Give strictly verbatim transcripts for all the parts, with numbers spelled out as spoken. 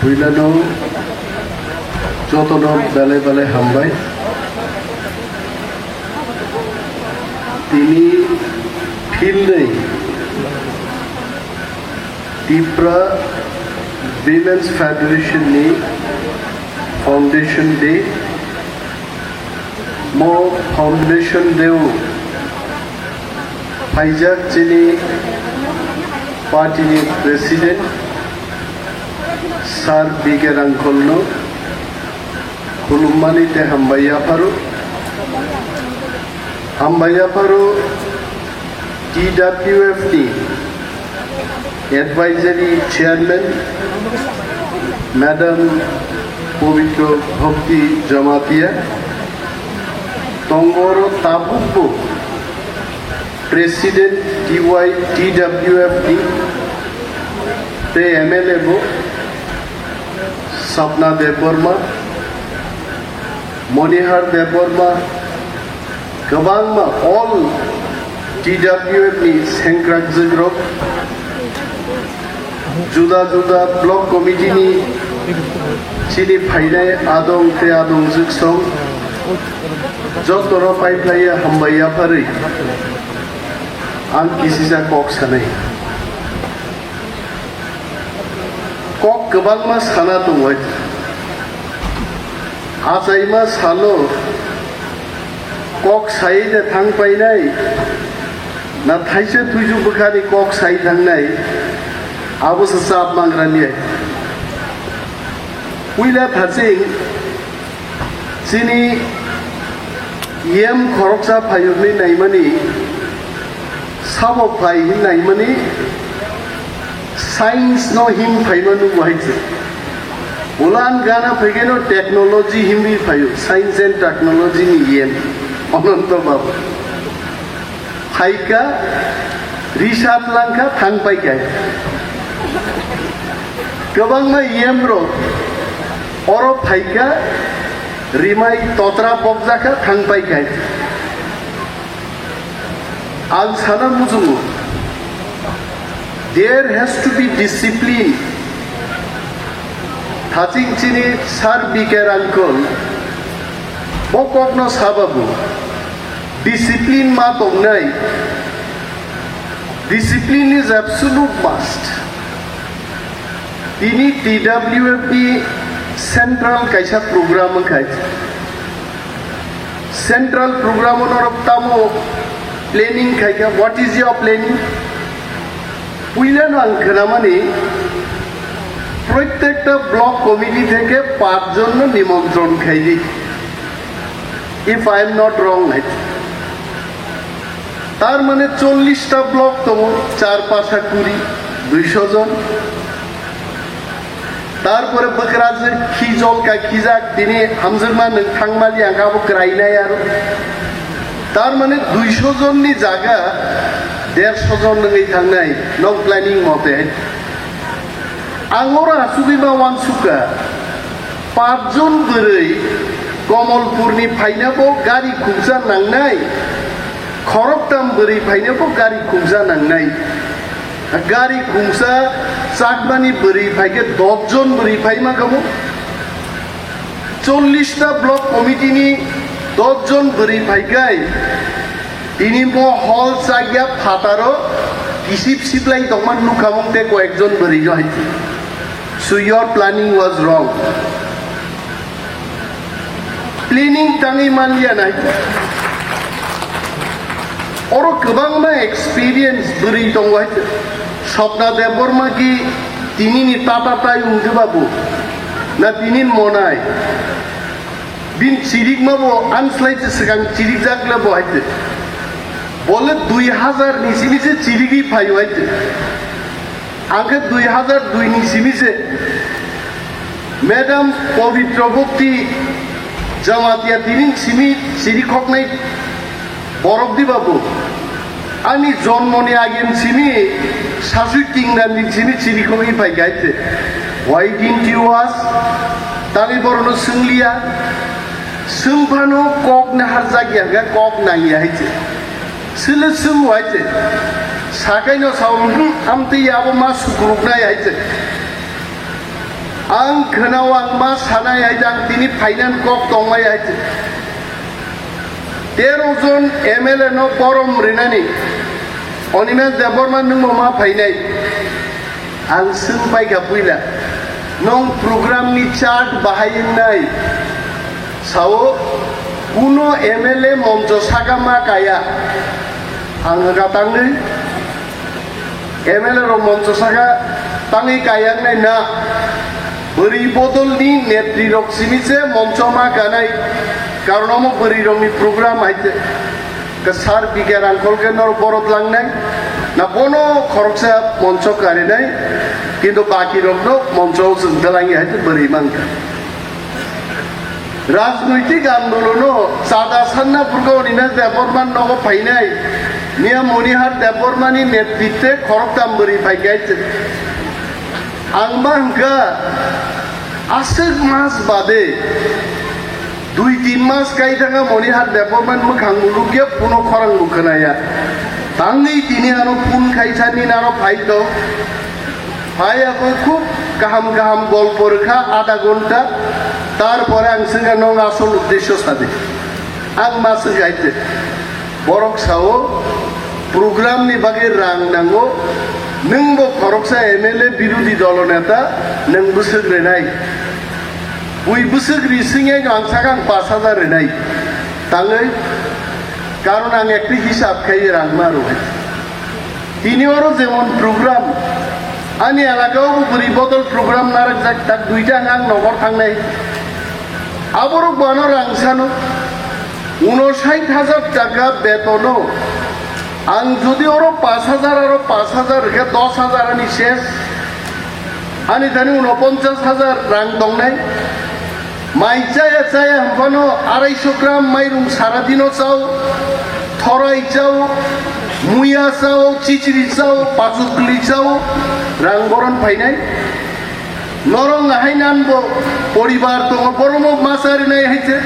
Puilano jotono belai belai hambai. Tini philnwi Tipra Women's Federation ni Foundation Day. Mo Foundation Day o phaijak chini party ni president Sir B K Rangkhol no khulummani tei hambai yapharo. Hambai yapharo T W F ni Advisory Chairman Madam Pabitra Bhakti Jamatia, tongoro tabukbo President T Y T W F ni tei M L A bo Sapna Debbarma, Monihar Debbarma, kwbangma all T W F ni sengkrakjwkrok, juda juda block committee ni chini phainai adong tei adongjwk song jotono paiphlaiya hambai yapharwi ang kisisa kok sanai. Kok kwbangma sana tongo. Achaima salo kok sai de thang painai, na thaisa thuisu bwkhani kok sai thangnai, abo se chap mangrani. Puila thaching chini yem khoroksa phayokni naimani sabo phai hin naimani science no him phaima nugo hai se. Ulan gana phaikeno technology himwi phaio, science and technology ni yem Ananto Babu. Phaika, research langkha, thang paikha. Kwbangma yem rok oro phaika, rimai totra bokjakha, thang paikha. Ang sana muchungo, there has to be discipline. Thaching chini Sir B K Rangkhol bo kokno sababu, discipline ma tongnai, discipline is absolute must. Tini T W F ni central kaisa program wngkha. Central program o norok tamo planning khaikha, what is your planning? Puilano ang khnamani, protekta block committee theke pach jon no nimontron khaidi, if I am not wrong, hai. Tar mane chollish ta block tongo, char pasa kuri, duisho jon. Tarpore bwkrajwk khijol ka khijak, tini hamjakma nwng thangmali ang kha, abo kwrainai aro. Tar mane duisho jonni jaga dersho jon nwngwi thangnai, nok planning mote. Ang oro asugwi ma uansukha, pach jon bwrwi Komolpurni phainabo gari khungsa nangnai, khoroktam bwrwi phainabo gari khungsa nangnai. Gari khungsa chakmani bwrwi phaikhe dos jon bwrwi phaima kabo. Chollish ta block committee ni dos jon bwrwi phaikhai, tini mo hall chakya phataro kisip siplai tongma nukha mung tei koyek jon bwrwi no hai. So your planning was wrong. Planning tangwi manliya nai. Oro kwbangma experience bwrwi tongo hai. Swapna Debbarma ki tini ni tata tai wngdi babu. Na tini monai. Bin chirikma bo anslai se swkang chirikjak le bo hai. Bole dui hazar ni simi se chirigwi phaio hai. Ang khe dui hazar dui ni simi se Madam Pabitra Bhakti Jamatia tini simi siri khoknai borok di babu. Ani jonmoni age ni simi Sasui Kingrani simi siri khogwi phai kha hai se. Why didn't you ask? Tani borokno swngliya. Swngphano kok naharjak ya hwnkhe kok nangya hai se. Sile swng hai se. Sakaino sao, "Hmm, amtwi abo ma sukruknai," hai se. Ang khwnao ang ma sanai hai jang tini finance kok tongmai hai. Tero jon M L A no borom rinani Animesh Debbarma nwng ma phainai. Ang swng pai kha puila, nong program ni chart bahai wngnai? Sao, kuno M L A moncho saka ma kaya. Ang gatangwi M L A rok moncho saka tangwi kaya wngnai na? Bwrwi bodol ni netri rok simi se moncho ma kanai. Karon omo bwrwi rok ni program hai se. Kwsar bikhe rangkhol khe norok borot langnai, na bono khoroksa moncho karinai, kintu baki rokno moncho o chwng belai hai bwrwi mankha. Rajnoitik andolono chada sanna purgo Animesh Debbarma nogo phainai, Miya Monihar Debbarma ni netritwe khoroktham bwrwi phaikha hai. Ang ma hwnkha aswk mas bade Dui tin mas kai thangkha Monihar Debbarma ni mwkhang bo nukya, phone o khorang bo khwnaya. Tangwi tini ano phone khai sani naro phai tong. Phai ako khub kaham kaham golpo rwkha adha ghonta. Tarpore ang swngkha, nong asol uddesyo sadi. Ang ma swngkha hai te. Borok sao, program ni bagwi rang nango, nwng bo khoroksa M L A birodhi dolo neta, nwng bwswk rinai. Bui bwswk ri swngya ang sakha ang pash hajar rinai. Tangwi, karon ang ekti hisab khai rang ma rw hai. Tini oro jemon program, ani elaka o bo bwrwi bodol program narwkjak, tak duita ang nogor thangnai. Aborok bo ano rang sano, unosait hajar taka betono. Ang jodi oro pash hajar aro pash hajar rwkhe dos hajar ani ses. Ani thani unoponchas hajar rang tongnai. Mai chaya chaya hwnphano araisho gram mairung saradino chao, thorai chao, muya chao, chichiri chao, pachukli chao, rang boron phainai. Norok hai nan bo poribar tongo, borokno ma charinai hai se.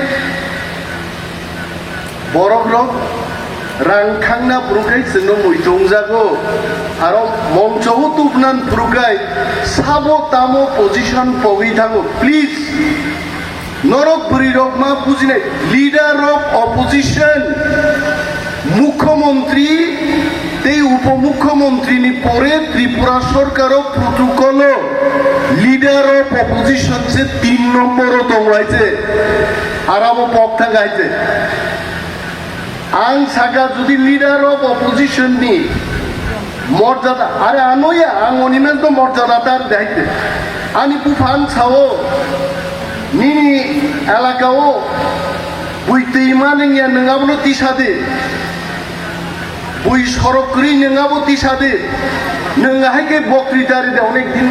Borok rok rang thangna phuru khai chwngno muitu wngjago. Aro moncho o tubnan phuru khai sabo tamo position pogwi thango. Please, norok bwrwi rok ma bujinai. Leader of opposition, mukhyamantri tei upomukhyamantri ni pore Tripura sorkar o protocol o leader of opposition se tin nombor o tongo hai se. Arabo pok thang hai se. Ang saka jodi leader of opposition ni morjada, are anoya ang Animesh no morjada dar daite. Ani buphan sao nini elaka o bui twi manengya nwng abono tisa de. Bui sorok kwrwi nwng abo tisa de. Nwng hai khe bokri dari de onek din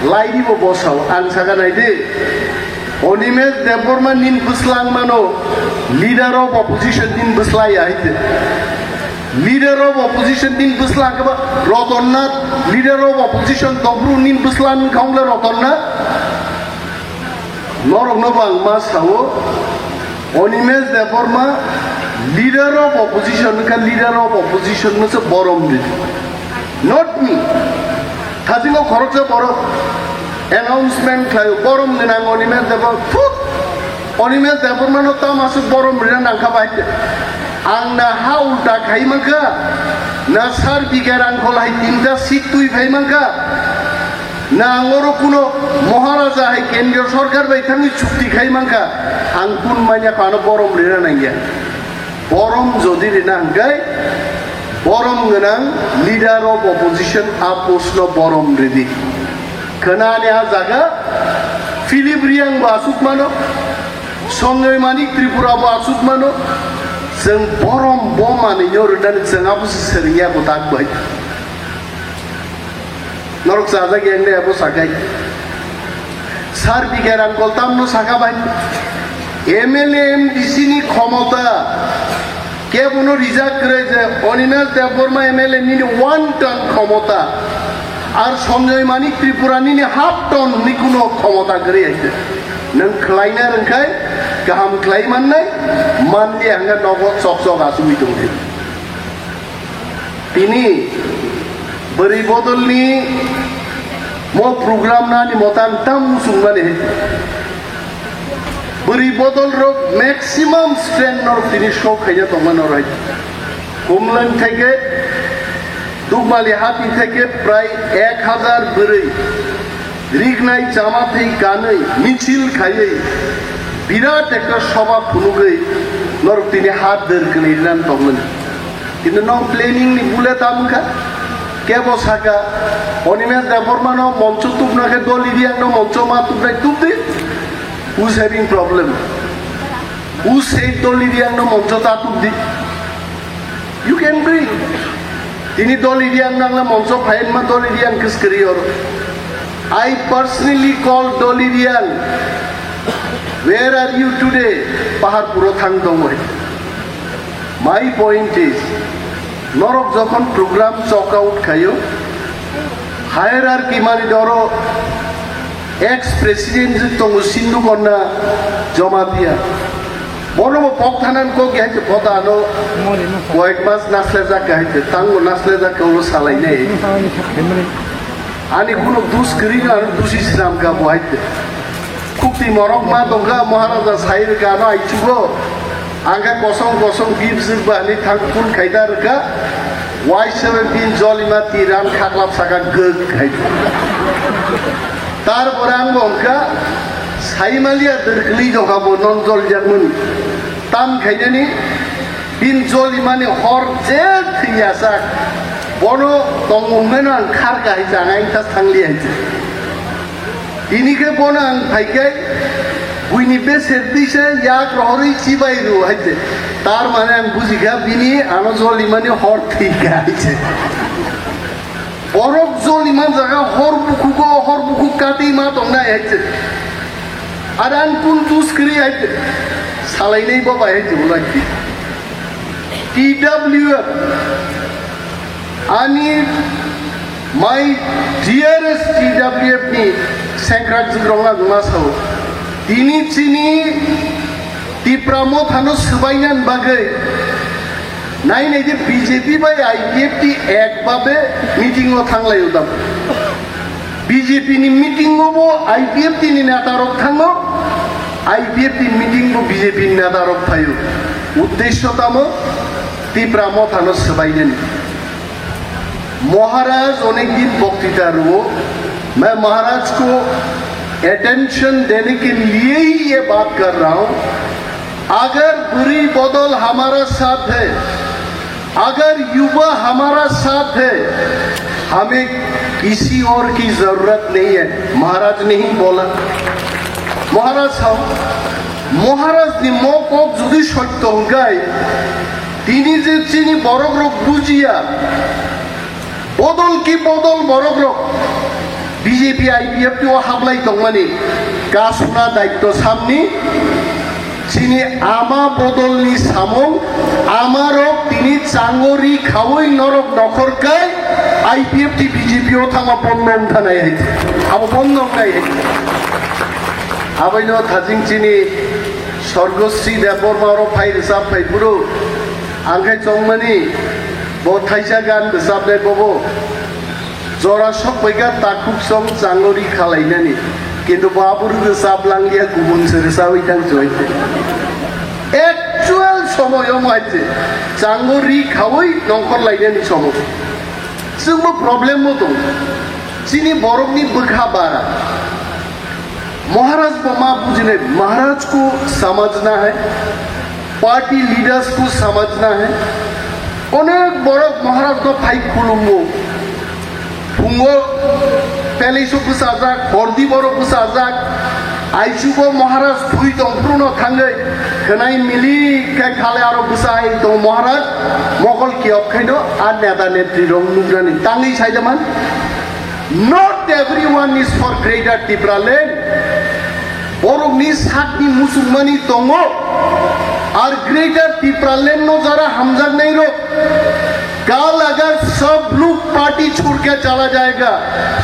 lai di bo bosao. Ang saka nai de. Animesh Debbarma nin bwslang mano, leader of opposition nin bwslai ya hai te. Leader of opposition nin bwslang khe ba Ratan Nath, leader of opposition tongphuru nin bwslang kha wng le Ratan Nath. Norok no bo ang ma sao, Animesh Debbarma leader of opposition wngkha, leader of opposition no se borom di. Not me. Thajingo khoroksa borok announcement khlaio, borom gwnang Animesh Debbarma. Thut! Animesh Debbarma no tamo aswk borom rina nangkha bai. Ang na ha ulta khai mankha, na sar bigha rang kholai tinta seat twi phai mankha, na ang oro kuno Maharaja hai kendriyo sorkar bai thangwi chukti khai mankha, ang kun manya kha ano borom rina nangya. Borom jodi rina hwnkhe, borom gwnang leader of opposition a post no borom ridi. Khwnani a jaga Philip Riyang bo aswk mano, Sanjay Manik Tripura bo aswk mano, chwng borom bo manwi no rwnani chwng abo se swrwngya bo tak bai. Norok chajak yang de abo sakai. Sar bigha rang kol tamno saka bai. M L A M D C ni khomota kebono rijak kwrwi je Animesh Debbarma M L A nini one ton khomota. Ar Sanjay Manik Tripura nini half ton ni kuno khomota kwrwi hai. Nwng khlaina rwngkhai kaham khlai mannai, manliya hwnga nogo chok chok asugwi tongdi. Tini bwrwi bodolni Mo program nani motang tam musung mani hai. Bwrwi bodol rok maximum strength norok tini show khaina tongma norok hai. Kumlang theke Dukmali hati theke prai ek hazar bwrwi rignai chama thei kanwi michil khaiwi birat ekta soba phunugwi norok tini hat der kwlwi rinani tongmani. Kintu nong planning ni bule tam wngkha. Kebo saka, Animesh Debbarma no moncho tubna khe Dolly Riang no moncho ma tubnai tubdi. Who's having problem? Who said Dolly Riang no moncho ta tubdi? You can bring. Tini Dolly Riang nangla moncho phain ma Dolly Riang kiskiri or. I personally call Dolly Riang. Where are you today? Pahar puro thang dong hai. My point is, norok jokhon program chok out khayo, hierarchy mani doro ex president je tongo Sindhu Konna Jamatia. Bono bo pok thanan kok hai te pota ano koyek mas nasle jak hai te tango nasle jak ko salai nei. Ani kuno dus kri na dus islam ka bo hai te. Kukti morok ma tongkha, Maharaja sai rwkha ano aichugo. Angkha kosong kosong bip jwk ba ni thang phun khaida rwkha. Wai seventeen jolima tiran khaklap saka gwk hai. Tar pore ang bo wngkha, saimaliya dwrkli jokha bo non jol jakmani. Tam khainani bin jolimani hor je thwiya sak. Bono tongmung meno ang kharka hai chang, ang tas thangli hai chang. Tini khe bono ang phaikai, buini beser tisa yak rohorwi chibai rw hai se. Tar mane ang bujikha bini ano jolimani hor thwikha hai se. Borok joliman jaga hor bukhugo, hor bukhuk kati ma tongnai hai se. Aran kun tus kri hai se. Salainai bo bai hai se ulai. T W F. Ani my dearest T W F ni sengkrak jikrok ang ma sao. Tini chini Tipra mothano swbainani bagwi nai nai je B J P bai I P F T ek babe meeting o thanglai udam. B J P ni meeting o bo I P F T ni neta rok thango, I P F T ni meeting bo B J P ni neta rok phaio. Uddesho tamo Tipra mothano swbainani. महाराज अनेक दिन वक्तृता रुओ, मैं महाराज को अटेंशन देने के लिए ही ये बात कर रहा हूं। अगर बुरी बदल हमारा साथ है, अगर युवा हमारा साथ है, हमें किसी और की जरूरत नहीं है। महाराज ने ही बोला। महाराज साहब, महाराज ni mo kok jodi sotto hwnkhe, tini je chini borok rok bujiya, bodol ki bodol borok rok B J P I P F T o hablai tongmani kasuna daitto samni chini ama bodolni samung amarok tini changori khaui norok nokhor kai I P F T B J P o thangma bondo wngthanai hai abo bondo wngnai hai. Abaino thajing chini Sorgosri Debbarma oro phai rwchap phai phuru ang khai chongmani bo thaisa gan rwchapnai bobo jora sok bai gan takhuk song changori khalainani kintu bo aburu rwchap langya kubun se rwchawi thang choi. Actual somoy omo hai se changori khawi nongkhor lainani somoy. Chwngbo problem bo tongo. Chini borokni bwkha bara. Maharaj bo ma bujinai, Maharaj ko samajhna hai, party leaders ko samajhna hai. Onek borok Maharaj no phai khulumo. Phungo palace o bwsajak, hordi borok bwsajak. Aisugo Maharaj thwi tong phruno thangwi khwnai mili khe khale aro bwsai tong Maharaj mokol kiyok khaino a neta netri rok nuknani tangwi saidaman. Not everyone is for Greater Tipraland. Borokni sakni muchungmani tongo. Ar Greater Tipraland no jara hamjaknai rok, kal agar sab log party chhod ke chala jayega,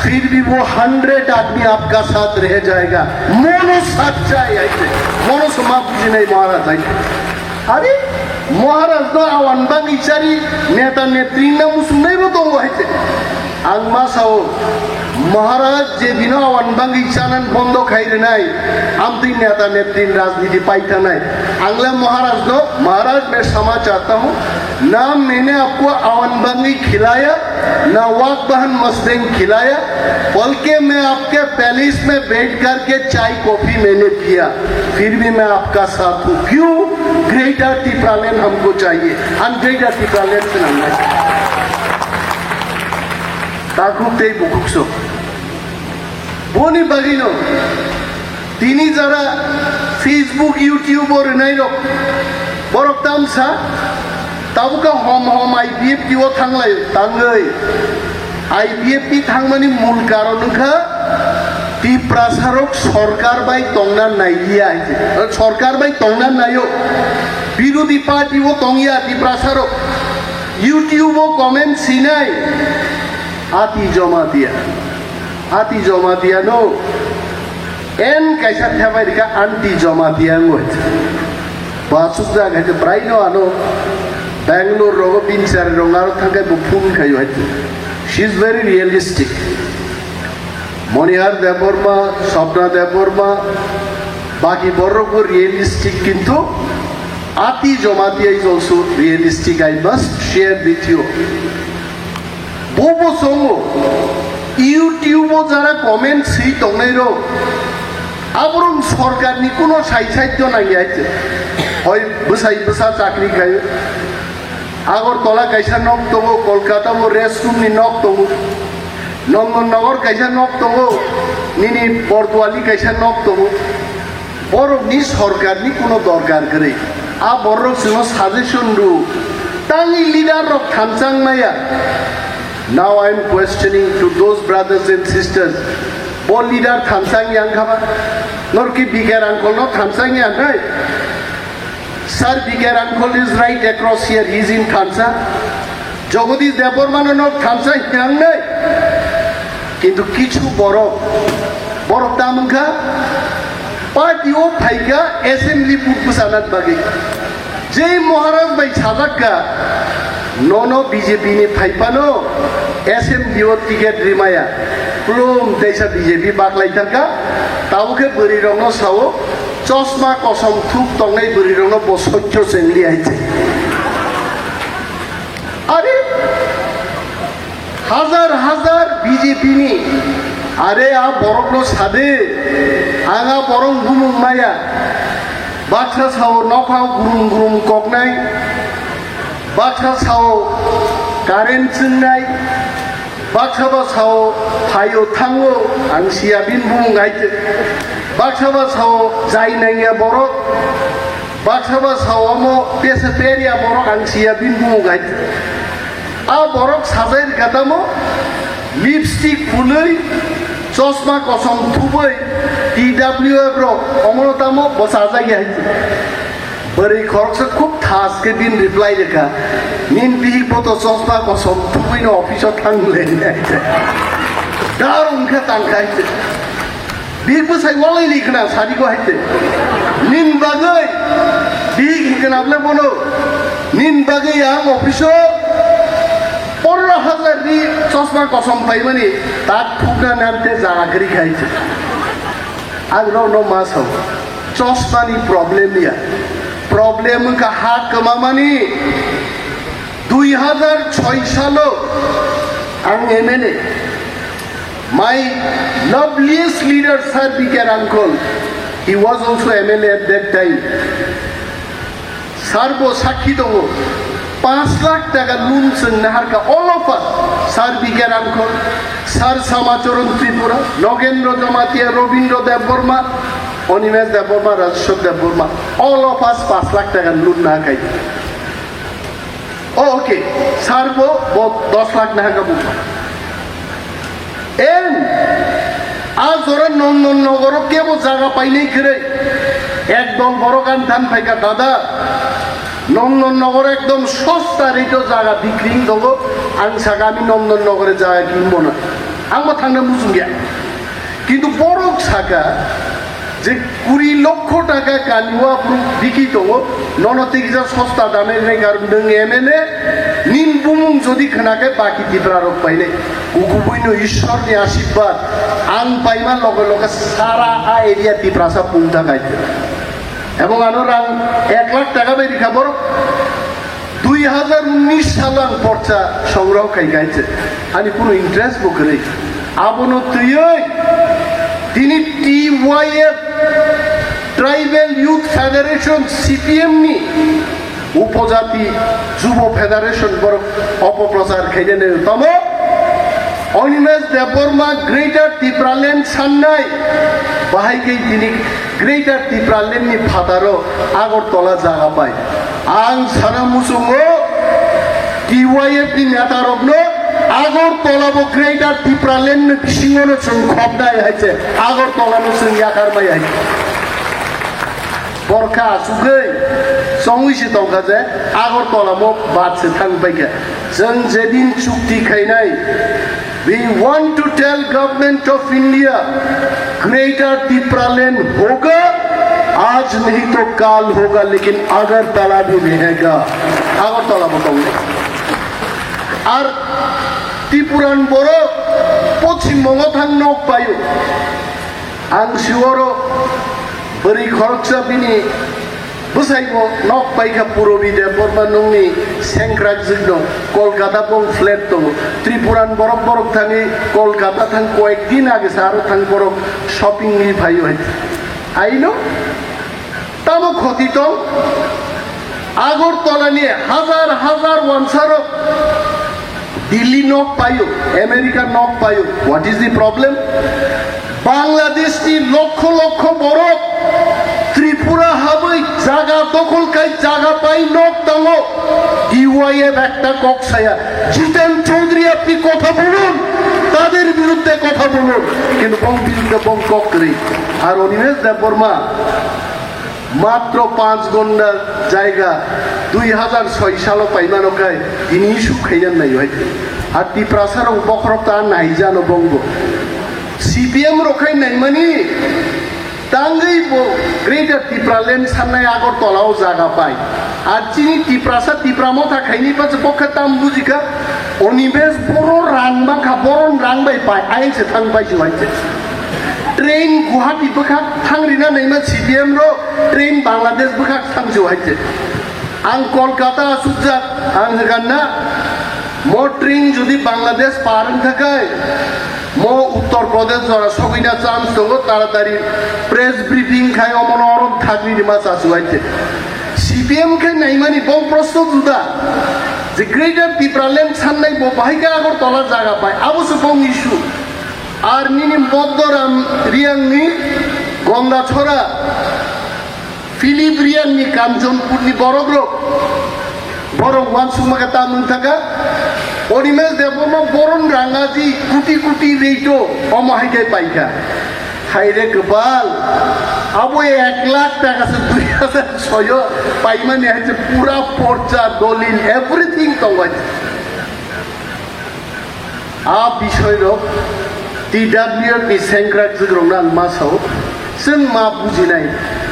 phir bhi wo hundred aadmi aapka saath reh jayega. Mono sachchai aise. Mono soma bujinai Maharaj aise. Are, Maharaj no awan bang ichari neta netri na muchungnai bo tongo aise. Ang ma sao, Maharaj je dino awan bangwi chanan bondo khai rwnai, amtwi neta netri rajniti pai thanai. Ang le Maharaj no, Maharaj main samajh chahta hu, na maine aapko awan bangwi khilaya, na wak bahan masteng khilaya, balki main aapke palace mein baith karke chai coffee maine piya, phir bhi main aapka saath hu. Kyun? Greater Tipraland humko chahiye, and Greater Tipraland se naam hai. Takhuk tei bukhuk so. Boni bagwino tini jara Facebook, YouTube o rwnai rok, borok tamsa tabukha hom hom I P F T o thanglai tangwi. I P F T thangmani mul karon wngkha Tiprasa rok sorkar bai tongna nailiya hai se. Sorkar bai tongna naio. Birodhi party o tongya Tiprasa rok. YouTube o comment sinai. Ati Jamatia. Ati Jamatia no. En kaisa thebai rika anti Jamatia ngoi. Basuk ja kaisa brai no ano. Bangalore rogo bin sari rong aro thangkai bo phone khayo hai. She is very realistic. Monihar Debbarma, Swapna Debbarma, baki borok bo realistic kintu Ati Jamatia is also realistic, I must share with you. Bobo songo, YouTube o jara comment si tongnai rok, aborok sorkar ni kuno sai sai to nai ai te. Hoi bwsai bwsa chakri khai. Agartala kaisa nok tongo, Kolkata o restroom ni nok tongo, Nandan Nagar kaisa nok tongo, nini Bordwali kaisa nok tongo. Borok ni sorkar ni kuno dorkar kwrwi. A borok chwngno suggestion rw. Tangwi leader rok thanchang maya. Now I am questioning to those brothers and sisters. Bo leader thanchang yang khaba? Norki Bikar uncle no thanchang yang hai? Sir Bikar uncle is right across here, he is in Thansa. Jagadish Debbarma no nok thansa hinang nai. Kintu kichu borok, borok ta mangkha, party o phaikha assembly vote bwsana bagwi. Jei Maharaj bai sajakka, nono B J P ni phaipano assembly o ticket rimaya. Plum teisa B J P baklai thangkha, tabukhe bwrwi rokno sao, chosma kosom thuk tongnai bwrwi rokno bo sotyo chengli hai se. Are, hajar hajar B J P ni, are a borokno sade, ang a borok bumung maya, baksa sao nokha gurum gurum koknai, baksa sao current chwngnai, baksa ba sao phaio thango, ang siya bin bumung hai te, baksa ba sao jai nangya borok, baksa ba sao omo pesa peria borok ang siya bin bumung hai te. A borok sajai rwkha tamo, lipstick phulwi, chosma kosom thubwi, T W F rok omono tamo bo sajagya hai. Bwrwi khoroksa khub thas khe bini reply rwkha, "Nini bihik bo to chosma kosom thubwino office o thang le," hai. Dar wngkha tangkha hai. Bihik bwsai walai ni khna sadi ko hai te. Nin bagwi bihik hikna ble bono. Nin bagwi ang office o pondro hajar ni chosma kosom paimani tak thukna nante jaga kwrwi khai te. Ang rokno ma sao. Chosma ni problem ya. Problem wngkha ha kwmamani. Dui hajar choi salo ang M L A. My loveliest leader, Sir B K Rangkhol, he was also M L A at that time. Sir bo sakhi tongo, panch lakh taka loan chwng naharkha, all of us, Sir B K Rangkhol, Sir Samacharan Tripura, Nogendra Jamatia, Robindra Debbarma, Animesh Debbarma, Rajeshwar Debbarma, all of us panch lakh taka loan naharkha. Oh, okay. Sir bo, bo dos lakh naharkha buka. En, a jora Nandan Nagar o kebo jaga painai kwrwi. Ekdol borok ani than phaikha, "Dada, Nandan Nagar ekdom sosta rate o jaga bikri wng tongo. Ang saka ami Nandan Nagar o jaga kinbo na." Ang bo thangna muchung ya. Kintu borok saka, je kuri lokho taka kaniwa bru biki tongo, nono tikisa sosta dame rinai karon nwng M L A, Nini bumung jodi khna khe baki Tipra rok painai. Kukubuino Ishwar ni ashirbad ang paima loge loge sara a area Tiprasa pungtha khai. Ebong ano rang ek lakh taka bai rikha borok. Dui hazar unnish salo ang porcha songroho khai khai se. Ani kuno interest bo kwrwi. Abono twiwi tini T Y F Tribal Youth Federation C P M ni Upojati Jubo Federation borok opoprochar khainani tamo. Animesh Debbarma Greater Tipraland sannai bahai khe tini Greater Tipraland ni phataro Agartala jaga pai. Ang sana muchungo T Y F ni neta rokno Agartala bo Greater Tipraland ni bisingo no chwng khopnai hai se Agartala no chwng yakar bai hai. Borkha asugwi chongwi se tongkha je Agartala mo bad se thang paikha. Chwng jedin chukti khainai, we want to tell Government of India, Greater Tipraland hoga, aaj nahi to kal hoga, lekin Agartala bhi rahega. Agartala bo tongnai. Ar Tipuran borok Poschim Bongo thang nok paio. Ang siworo bwrwi khoroksa bini bwsaibo nok paikha Purabi Debbarma nungni sengkrakjwkno Kolkata bong flat tongo. Tripuran borok borok thangwi Kolkata thang koyek din age sa aro thang borok shopping ni phaio hai. Aino tamo khoti tong Agartala ni hazar hazar wansarok Delhi nok paio, America nok paio. What is the problem? Bangladesh ni lokho lokho borok Tripura habwi jaga dokhol khai jaga pai nok tango. T Y F ekta kok saya. Jiten Chaudhary apni kotha bolun, tader biruddhe kotha bolun. Kintu bong biruddhe bong kok kwrwi. Ar Animesh Debbarma Matro panch gonda jaiga dui hazar soi salo paimano khai tini issue khaiya nai hai. Ar Tiprasa rok bokhorok ta naijano bongbo. C P M rok khai naimani tangwi bo Greater Tipraland sannai Agartala o jaga pai. Ar chini Tiprasa Tipra motha khaini pa bokha tam bujika. Animesh boro rang bangkha, boron rang bai pai, ayang se thang pai se hai se. Train Guwahati bwkhak thang rina naima C P M ro, train Bangladesh bwkhak thang se hai se. Ang Kolkata asukjak, ang hwnkha na, mo train jodi Bangladesh par wngkha khai, mo Uttar Pradesh jora sogwina chance tongo, taratari press briefing khai omono orom thagri rima chasu hai se. C P M khe naimani bo proshno juda je Greater Tipraland sannai bo bahai khe Agartala jaga pai, abo se bong issue. Ar nini Moddoram Riyangni Gondachora Philip Riyangni Kanchanpurni borokrok, borok uansukma khe ta mung thaka. Animesh Debbarma boron rangaji kuti kuti reito omo hai khe paikha. Haire kwpal, abo ek lakh taka se dui hazar soyo paimani hai se pura porcha, dolil, everything tongo. A bisoi rok T W F ni sengkrak jwk rok nang ma sao, chwng ma bujinai.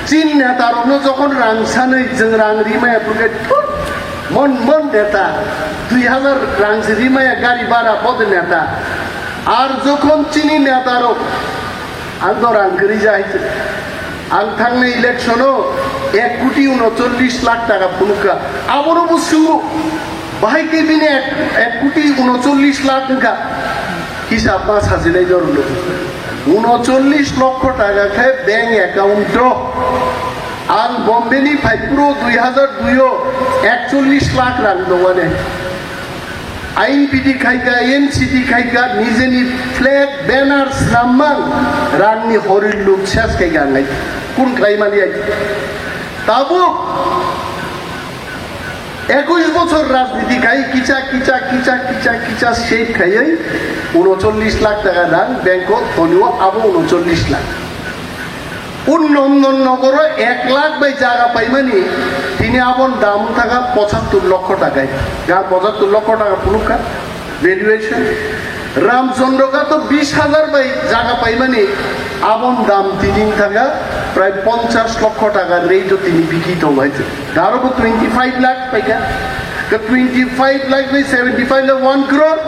Chin neta rok no jokhon rang sanwi chwng rang rimaya phuke thut, mon mon neta, dui hazar rang se rimaya gari bara bo de neta. Ar jokhon chini neta rok Ang to rang kwrwi ja hai se. Ang thangnai election o ek koti unochollish lakh taka phunukha. Abono bo swngo. Bahai khe bini ek, ek koti unochollish lakh wngkha. Hisab ma sajinai jorno. Unochollish lokho taka khe bank account o. Ang Bombay ni phai phuru dui hazar dui o ekchollish lakh rang dongane. Ain pidi khaika, N C D khaika, nijeni flag, banner, snamma, rangni horir luk ses khaika ang ai. Kun khlai mali ai. Tabuk ekush bochor rajniti khai, kicha, kicha, kicha, kicha, kicha, shape khaiwi, unochollish lakh taka rang, bank o tonio abo unochollish lakh. Unnom non nogoro ek lakh bai jaga paimani, tini abon dam wngkha pochattor lokho taka. Ga pochattor lokho taka phunukha valuation. Ramchandra ga to bish hajar bai jaga paimani, abon dam tini wngkha prai ponchash lokho taka rate o tini bikhi tongo hai se. Daro bo twenty five lakh paikha. Twenty five lakh bai seventy five lakh, one crore,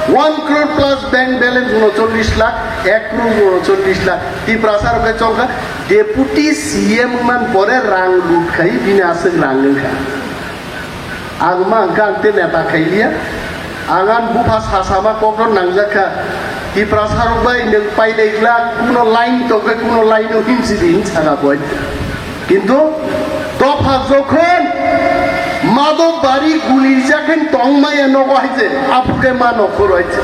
one crore plus bank balance uno chollish lakh, ek crore uno chollish lakh. Tiprasa rok khe chongkha deputy C M man pore rang lut khai bini aswk rang wngkha. Ang ma hwnkha ang te neta khailiya. Ang ani bupha sasama kokno nangjakha. Tiprasa rok bai nwng pailai glak, kuno line tongkhe kuno line o himsi di hinsaka boi. Kintu dopha jokhon Madhop Bari gulijakhen tongmaya nogo haise, aphuru khe ma nokhor haise.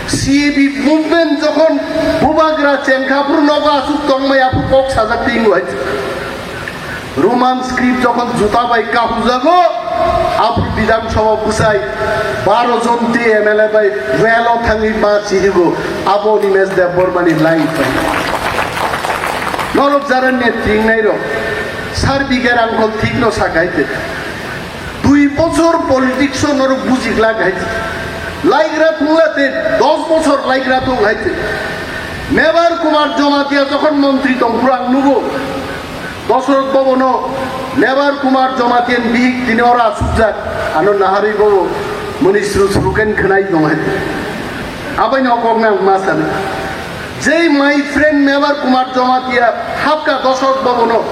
C A B movement jokhon bubagra chengkha aphuru nogo aswk tongmaya aphuru kok sajak tingo haise. Roman script jokhon juta bai kahujago, aphuru Bidhan Sabha bwsai baro jon twi M L A bai well o thangwi ma chirigo, abo Animesh Debbarma ni line bai. Norok jara netri wngnai rok, sir B K Rangkhol thik no sakai te. Dui bochor politics o norok buji glak hai te. Laikra thungla te, dos bochor laikra thung hai te. Mebar Kumar Jamatia jokhon montri tongphuru ang nugo, Dosrot Bhabono Mebar Kumar Jamatiani bihik tini oro achukjak, ano naharwi bobo mwnwi sru sru khe khwnai tong hai. Abaino kokno ang ma sani. Jei my friend Mebar Kumar Jamatia hapka Dosrot Bhabono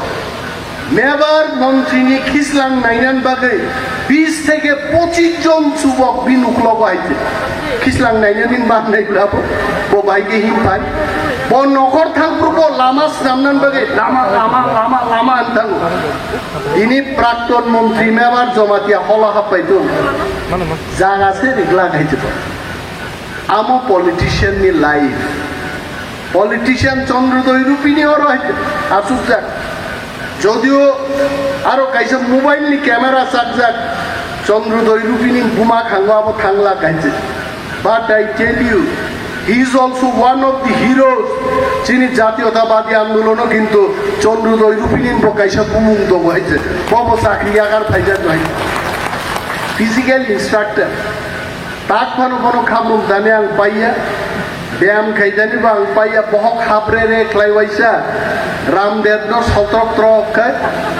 Mebar montrini khislang nainani bagwi bis theke pochis jon chubok bini uklogo hai se. Khislang nainani mannai bwlabo, bo bai khe him phai. Bo nokhor thangphuru bo lama swnamnani bagwi lama, lama, lama, lama wng thango. Bini prakton montri Mebar Jamatia holo happai tong. Jaga se rigla khai se bo. Amo politician ni life. Politician Chandrodoi Rupini oro hai achukjak. Jodio aro kaisa mobile ni camera chakjak, Chandrodoi Rupini buma khango abo thangla kaisa. But I tell you, he is also one of the heroes. Chini jatiyotwbadi andolono kintu Chandrodoi Rupini bo kaisa bumung tongo hai se. Bobo chakri yagar phaijak hai. Physical instructor. Tak phano bono khamung dani ang paiya. Beyam khaidani bo ang paiya. Bohok haprere khlai waisa. Ramdev no sotrok trok khe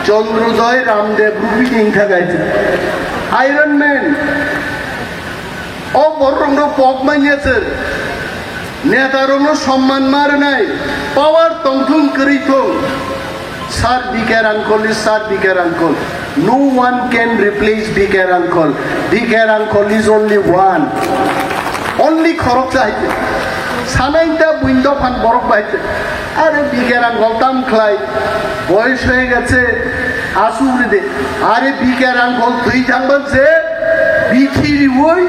Chandrodoi Ramdev Rupi ni wngkha kaisa. Iron Man. O borok no pok manya se. Neta rok no somman ma rwnai. Power tongthung kwrwi thung. Sir B K Rangkhol is Sir B K Rangkhol. No one can replace B K Rangkhol. B K Rangkhol is only one. Only khoroksa hai se. Sanai ta buindo phan borok bai se. Are B K Rangkhol tam khlai. Boyos hoye geche. Asuk ride. Are B K Rangkhol twi thangban se. Bithi riwoi.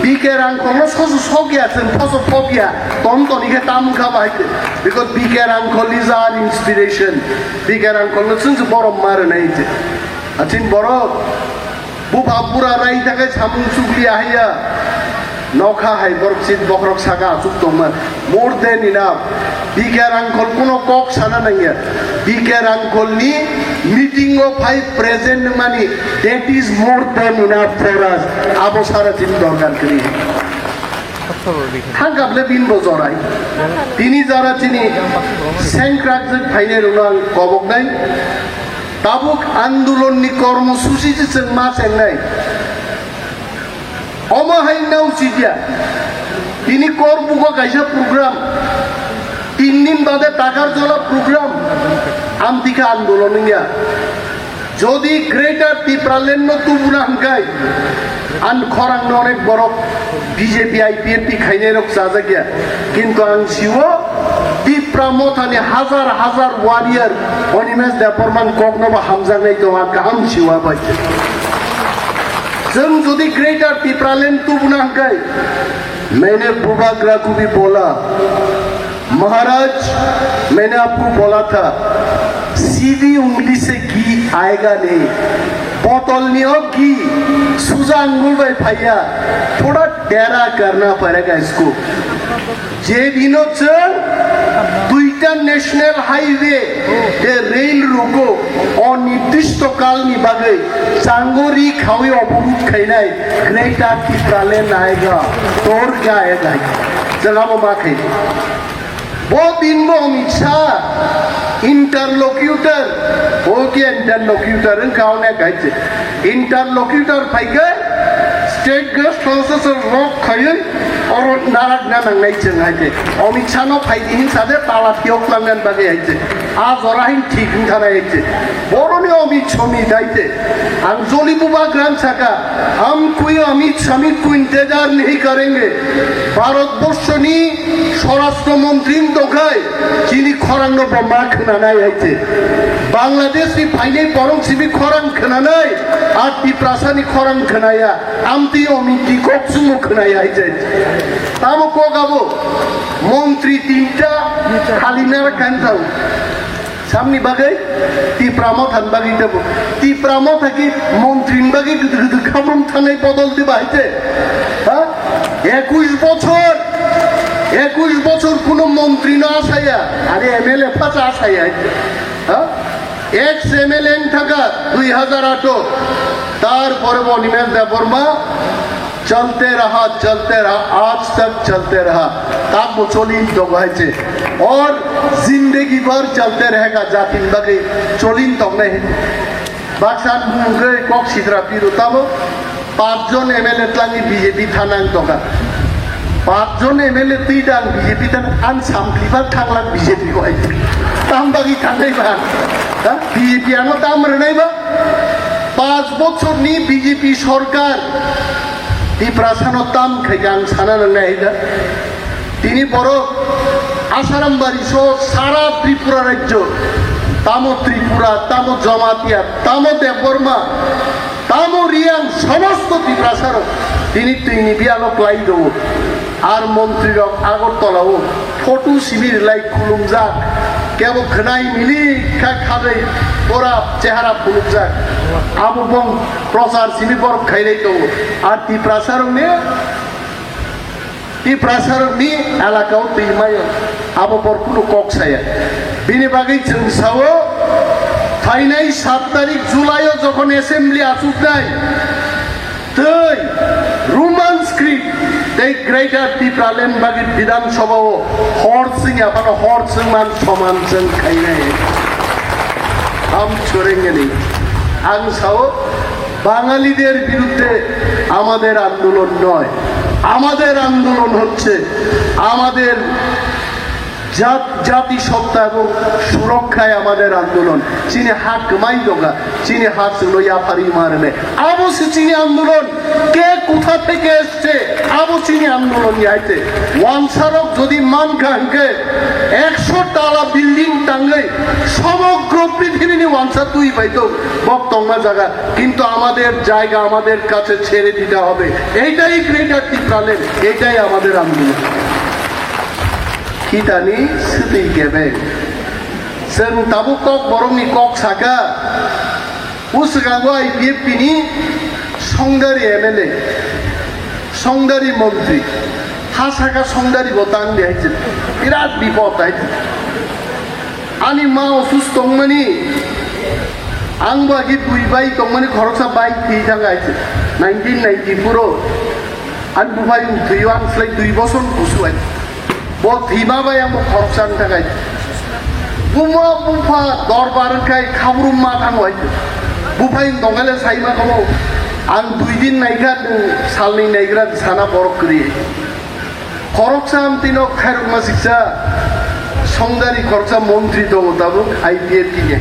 B K Rangkhol no soso sokya sen. Soso phobia. Ton toni khe tam kha bai se. Because B K Rangkhol is our inspiration. B K Rangkhol no chwng se borom ma rwnai se. Achin borok bupha bura rai thakai samung chukli ahaiya. Nokha hai borok chit bokhorok saka achuk tongma. More than enough. B K Rangkhol kuno kok sana nangya. B K Rangkhol ni meeting o phai present mani, that is more than enough for us. Abo sara chini dorkar kri. Thangkable bin bo jorai. Tini jara chini sengkrak jwk phainai rwno ang koboknai. Tabuk andolon ni kormo susi je chwng ma chengnai. Omo hai nau chijya. Tini kor bugo kaisa program. Tin din bade takar jola program. Amtika andolon wngya. Jodi Greater Tipraland no tubuna hwnkhe, ang khorang no onek borok B J P I P F T khainai rok chajak ya. Kintu ang siwo Tipra Mothani hazar hazar warrior Animesh Debbarman kokno bo hamjaknai tongo, ang kaham siwa bai. Chwng jodi Greater Tipraland tubuna hwnkhe, maine bubagra kubi bola. महाराज, मैंने आपको बोला था, सीधी उंगली से घी आएगा नहीं। बोतल नहीं हो घी, सूजा अंगुल भाई भैया, थोड़ा डेरा करना पड़ेगा इसको। যে দিন হচ্ছে দুইটা ন্যাশনাল হাইওয়ে, যে রেল রুকো অনির্দিষ্টকালনি বাদে চাঙ্গরি খাওয়ি অবরোধ খাইনাই, গ্রেটার টিপ্রাল্যান্ড আয়েগা, তোর কে আয়েগা, জেলাবো মা খাই। Bo din bo Amit Shah interlocutor, bo khe interlocutor wngkha, onek hai se. Interlocutor phai khe state guest house o rok khaiwi oro narak na nangnai chwng hai se. Amit Shah no phai di hin sa de, tala phiyok langna bagwi hai se. A jora hin thik wngkha nai hai se. Boroni Amit Shah ni daite. Ang joli bubagra saka, "Hum koi Amit Shah ko intezar nahi karenge." Bharat borshoni Swarashtra Mantri ni dokhai chini khorang no bo ma khwnanai hai se. Bangladesh ni phainai borok simi khorang khwnanai, a Tiprasa ni khorang khwnaya, amtwi Amit ni kok sumo khwnaya hai se. Tamo kok abo Mantri tinta khali nara kantau. Samni bagwi Tipra Motha ni bagwi tebo. Tipra Motha ki Mantri ni bagwi gdr gdr khabrum thanai bodol diba hai se. Ha? Ekush bochor, ekush bochor kuno Mantri no asaya, are M L A phacha asaya hai se. Ha? Ex M L A wng thaka dui hazar ato, tarpore bo Animesh Debbarma, "Chalte raha, chalte raha, aaj tak chalte raha." Tamo cholin tongo hai se. Or zindagi bhar chalte rahega, jati ni bagwi cholin tongnai hai se. Baksa mungkhe kok sitra piru tamo. Pachjon M L A tlangwi B J P thanang tongkha. Pachjon M L A twi dang B J P than, ang samplibar thanglak B J P ko ai. Tam bagwi thangnai ba? Ha? B J P ano tam rwnai ba? Pach bochor ni B J P sorkar Tiprasa no tam khai ang sana nangnai da. Tini borok Asaram bari so sara Tripura rajyo, tamo Tripura, tamo Jamatia, tamo Debbarma, tamo Riang, somosto Tiprasa rok tini twi ni biyalo klai tongo. Ar montri rok Agartala o photo simi rwlai khulumjak, kebo khwnai mili kha khadai pora chehara phulukjak. Abo bong prochar simi borok khailai tongo. Ar Tiprasa rok ni Tiprasarokni elakao twi maio, abo bor kunu kok saya. Bini bagwi chwng sao, phainai sat tarik July-o jokhon assembly achuknai, tei Roman script tei Greater Tipraland bagwi Bidhan Sabha-o hor chwngya phano hor chwngman soman chwng khainai. Ham chorengani. Ang sao, বাঙালিদের বিরুদ্ধে আমাদের আন্দোলন নয়, আমাদের আন্দোলন হচ্ছে আমাদের জাত, জাতিসত্তা এবং সুরক্ষায় আমাদের আন্দোলন। Chini ha kwmai doga, chini ha chwngno yapharwi ma rwnai. Abo se chini আন্দোলন. Ke kotha theke এসেছে, abo chini আন্দোলন ni hai se. Wansarok jodi mankha hwnkhe ekso tala building tangwi সমগ্র পৃথিবীni wansa twi pai tong, bok tongma jaga. কিন্তু আমাদের জায়গা আমাদের কাছে ছেড়ে দিতে হবে। এটাই গ্রেটার টিপ্রাল্যান্ড, এটাই আমাদের আন্দোলন। Khitani swtwi kebeng. Chwng tabuk kok borokni kok saka, uswkango I P F T ni Songdari M L A, Songdari montri, ha saka Songdari bo tang di hai se, birat bipod hai se. Ani ma osusto wngmani, ang bo agi bui bai tongmani khoroksa bai thwi thang hai se. Nineteen ninety-four o ani buphai wng thwio, ang slai dui bosor kusu hai. Bo thwima bai ang bo khoroksa wng thang hai. Buma bupha dorbar wngkhai khabrum ma thango hai. Buphai wng tongkhaile saima kamo, ang dui din naikha, nwng salni naigra sana borok kwrwi. Khoroksa amtwino khairokma siksa Songdari khoroksa montri tongo tabuk I P F T ni.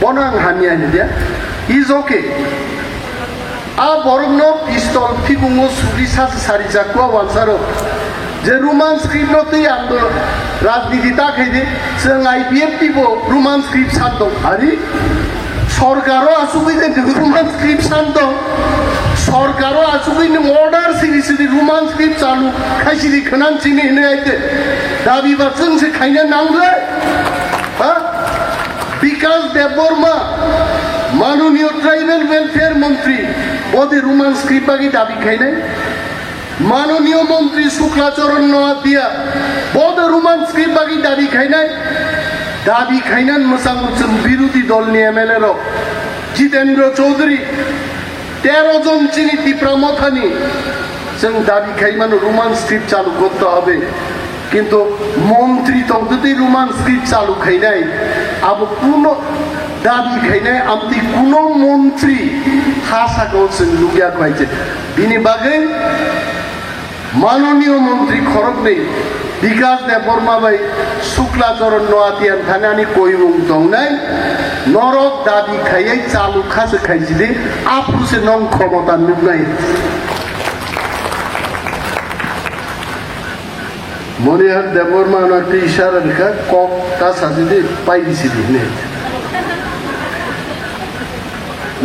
Bono ang hamya hindia. Is okay. A borokno pistol phikungo suri sasa sari jakua wansaro. Je Roman script no twi andolon rajniti ta khaidi, chwng I P F T bo Roman script san tong. Ari? Sorkaro achugwi de Roman script san tong. Sorkaro achugwi nwng order siri siri Roman script chalu khai siri khwnan chini hinwi aite. Dabi ba chwng se khaina nang le. Ha? Bikash Debbarma, Manoniyo Tribal Welfare Montri, bode Roman script bagwi dabi khainai. Manoniyo Montri Shukla Charan Noatia, bode Roman script bagwi dabi khainai. Dabi khainan mwchang mwchwng birodhi dolni M L A rok, Jitendra Chaudhary, তেরো জন chini Tipra Mothani, chwng dabi khaimano Roman script chalu korte hobe. Kintu montri tongtwi Roman script chalu khainai, abo kuno dabi khainai, amtwi kuno montri ha saka o chwng nukya khaise. Bini bagwi manoniyo montri khoroknwi Bikas Debbarma bai Shukla Charan Noatia thanani koimung tongnai, norok dabi khaiwi chalu khase khaisidi, aphuru se nong khomota nuknai. Monihar Debbarma no twi isara rikha, kok ta sajidi, pai bisidi hinwi.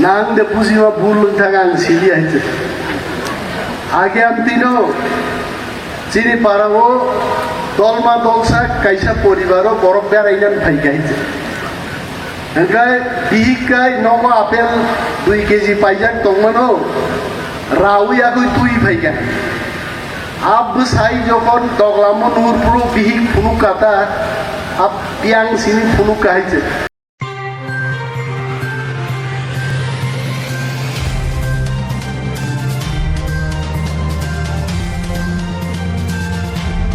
Nang de bujima bul wng thang ang sidi hai se. Age amtwi no chini para o dolma dolsa kaisa poribar o borok beraina phai kha hai se. Hingke bihik kai nogo apel dui keji paijak tongmano, rawi agwi twi phaikha. A bwsai jokon doglamo nuhur phuru bihik phunuk kata, a piang simi phunuk kahai se.